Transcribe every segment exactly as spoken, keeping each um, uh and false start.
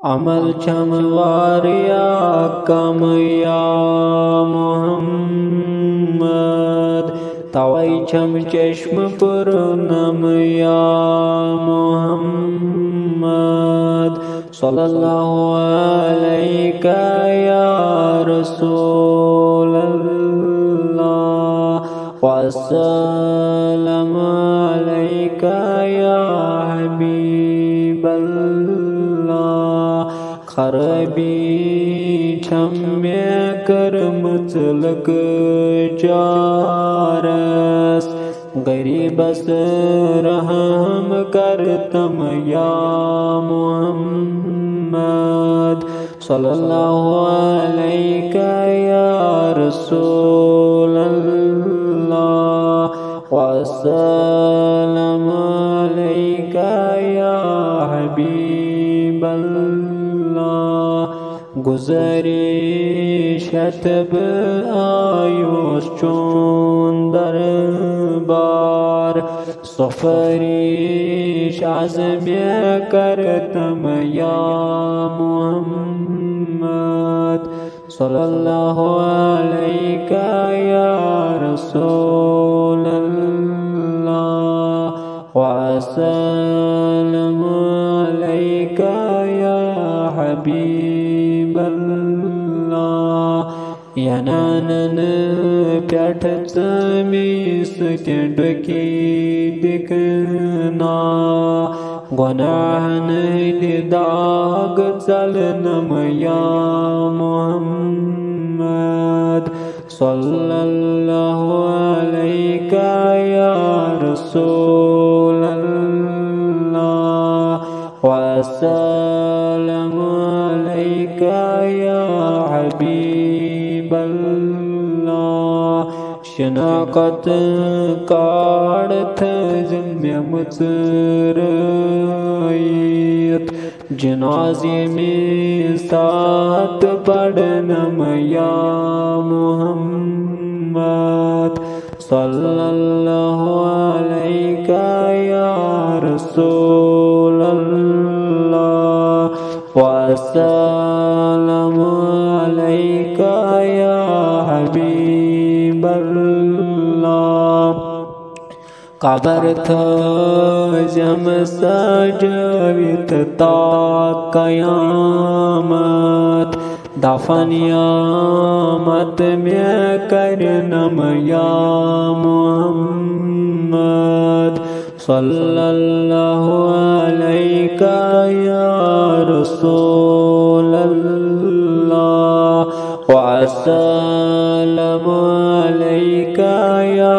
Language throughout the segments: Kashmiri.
عمل چھم واریاہ کم یا محمد، توے چھم چشم پرنم یا محمد۔ صلی اللہ علیک یا رسول اللہ، وسلم علیک یا حبیب اللہ۔ خرابی چھم مےٚ کٔرمٕژ لۄکچارس، غریبس رحم کرتم یا محمد۔ صلی اللہ علیک یا رسول اللہ، وسلم علیک یا حبیب اللہ۔ گزارش ہیٚتھ بہٕ آیوس چون دربار، سفارش از مےٚ کرتم یا محمد۔ صلی اللہ علیک یا رسول اللہ، وسلم علیک یا حبیب اللہ۔ ینانن پٮ۪ٹھ ژٲمی سۭتۍ ڈُکی دِکنا، گۄناہن ہٕنٛدِ داغ ژلنم یا محمد۔ صلی اللہ علیک یا رسول اللہ، وسلم علیک یا حبیب اللہ۔ شناخت کارڈ تھٲیزِ مےٚ مُژرٲیِتھ، جنازِ ییٚمہِ ساتہٕ پرنم یا محمد۔ صلی اللہ علیک یا رسول اللہ، وسلم علیک یا حبیب اللہ۔ قبر تھٲیزٮ۪م سجٲوِتھ تا قیامت، دفن یامت مےٚ کرنم یا محمد۔ صلی اللہ علیک یا رسول اللہ، وسلم علیک یا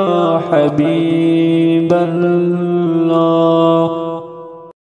حبیب اللہ۔